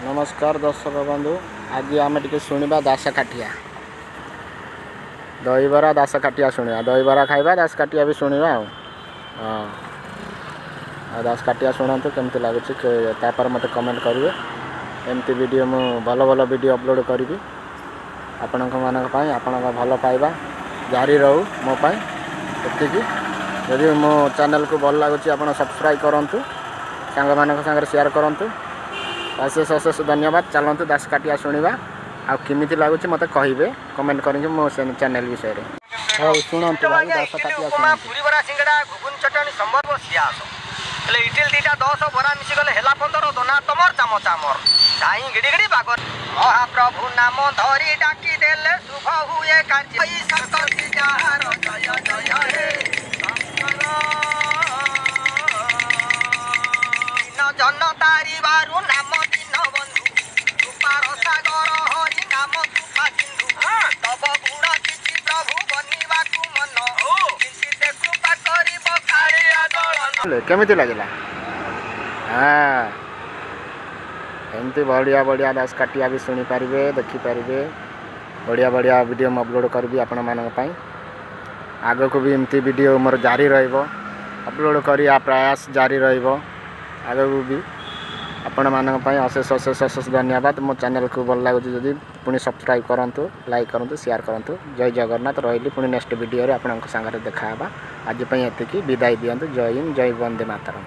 ନମସ୍କାର ଦର୍ଶକ ବନ୍ଧୁ, ଆଜି ଆମେ ଟିକେ ଶୁଣିବା ଦାସକାଠିଆ ଦହିବରା। ଦାସକାଠିଆ ଶୁଣିବା, ଦହିବରା ଖାଇବା, ଦାସକାଠିଆ ବି ଶୁଣିବା। ଆଉ ହଁ, ଆଉ ଦାସକାଠିଆ ଶୁଣନ୍ତୁ, କେମିତି ଲାଗୁଛି ତାପରେ ମୋତେ କମେଣ୍ଟ କରିବେ। ଏମିତି ଭିଡ଼ିଓ ମୁଁ ଭଲ ଭଲ ଭିଡ଼ିଓ ଅପଲୋଡ଼ କରିବି ଆପଣଙ୍କ ମାନଙ୍କ ପାଇଁ। ଆପଣଙ୍କ ଭଲ ପାଇବା ଜାରି ରହୁ ମୋ ପାଇଁ ଏତିକି। ଯଦି ମୋ ଚ୍ୟାନେଲକୁ ଭଲ ଲାଗୁଛି, ଆପଣ ସବସ୍କ୍ରାଇବ୍ କରନ୍ତୁ, ସାଙ୍ଗମାନଙ୍କ ସାଙ୍ଗରେ ସେୟାର କରନ୍ତୁ। ଅଶେଷ ଅଶେଷ ଧନ୍ୟବାଦ। ଚାଲନ୍ତୁ ଦାସକାଠିଆ ଶୁଣିବା, ଆଉ କେମିତି ଲାଗୁଛି ମୋତେ କହିବେ କମେଣ୍ଟ କରିକି ମୋ ଚ୍ୟାନେଲ ବିଷୟରେ। ହଉ, ଶୁଣନ୍ତୁ ଭାଇ, ଦାସକାଠିଆ ଶୁଣନ୍ତୁ। ପୁରୀ, ବରା, ସିଙ୍ଗଡ଼ା, ଘୁଗୁନି, ଚଟଣି, ସମ୍ବର ବସିଆ ଆସ। ହେଲେ ଇଟିଲି 2ଟା 10, ବରା ମିଶିଗଲେ ହେଲା 15। ଦନା ତମର, ଚାମଚ ଆମର, ଝାଇଁ ଗିଡ଼ି ଗିଡ଼ି ବାଗ। ମହାପ୍ରଭୁ ନାମ ଧରି ଡାକି ଦେଲେ ଶୁଭ ହୁଏ କାର୍ଯ୍ୟ। ଶକ୍ତି ଯାହାର, ଜୟ ଜୟ ହେ ଶଙ୍କର। ଦୀନ ଜନ ତାରିବାରୁ ନାମ ଦୀନ ବନ୍ଧୁ। କୃପାର ସାଗର ହରି ନାମ କୃପା ସିନ୍ଧୁ। ତବ ଗୁଣ କିଛି ପ୍ରଭୁ ବନିବାକୁ ମନ, କିଞ୍ଚିତେ କୃପା କରିବ କାଳିଆ ଦଳନ। କେମିତି ଲାଗିଲା? ହଁ, ଏମିତି ବଢ଼ିଆ ବଢ଼ିଆ ଦାସକାଠିଆ ବି ଶୁଣିପାରିବେ, ଦେଖିପାରିବେ। ବଢ଼ିଆ ବଢ଼ିଆ ଭିଡ଼ିଓ ମୁଁ ଅପଲୋଡ଼ କରିବି ଆପଣମାନଙ୍କ ପାଇଁ। ଆଗକୁ ବି ଏମିତି ଭିଡ଼ିଓ ମୋର ଜାରି ରହିବ, ଅପଲୋଡ଼ କରିବା ପ୍ରୟାସ ଜାରି ରହିବ ଆଗକୁ ବି ଆପଣମାନଙ୍କ ପାଇଁ। ଅଶେଷ ଅଶେଷ ଅଶେଷ ଧନ୍ୟବାଦ। ମୋ ଚ୍ୟାନେଲକୁ ଭଲ ଲାଗୁଛି ଯଦି, ପୁଣି ସବସ୍କ୍ରାଇବ୍ କରନ୍ତୁ, ଲାଇକ୍ କରନ୍ତୁ, ସେୟାର କରନ୍ତୁ। ଜୟ ଜଗନ୍ନାଥ। ରହିଲି, ପୁଣି ନେକ୍ସଟ ଭିଡ଼ିଓରେ ଆପଣଙ୍କ ସାଙ୍ଗରେ ଦେଖା ହେବା। ଆଜି ପାଇଁ ଏତିକି, ବିଦାୟ ଦିଅନ୍ତୁ। ଜୟ ହିନ୍ଦ, ଜୟ ବନ୍ଦେ ମାତରମ୍।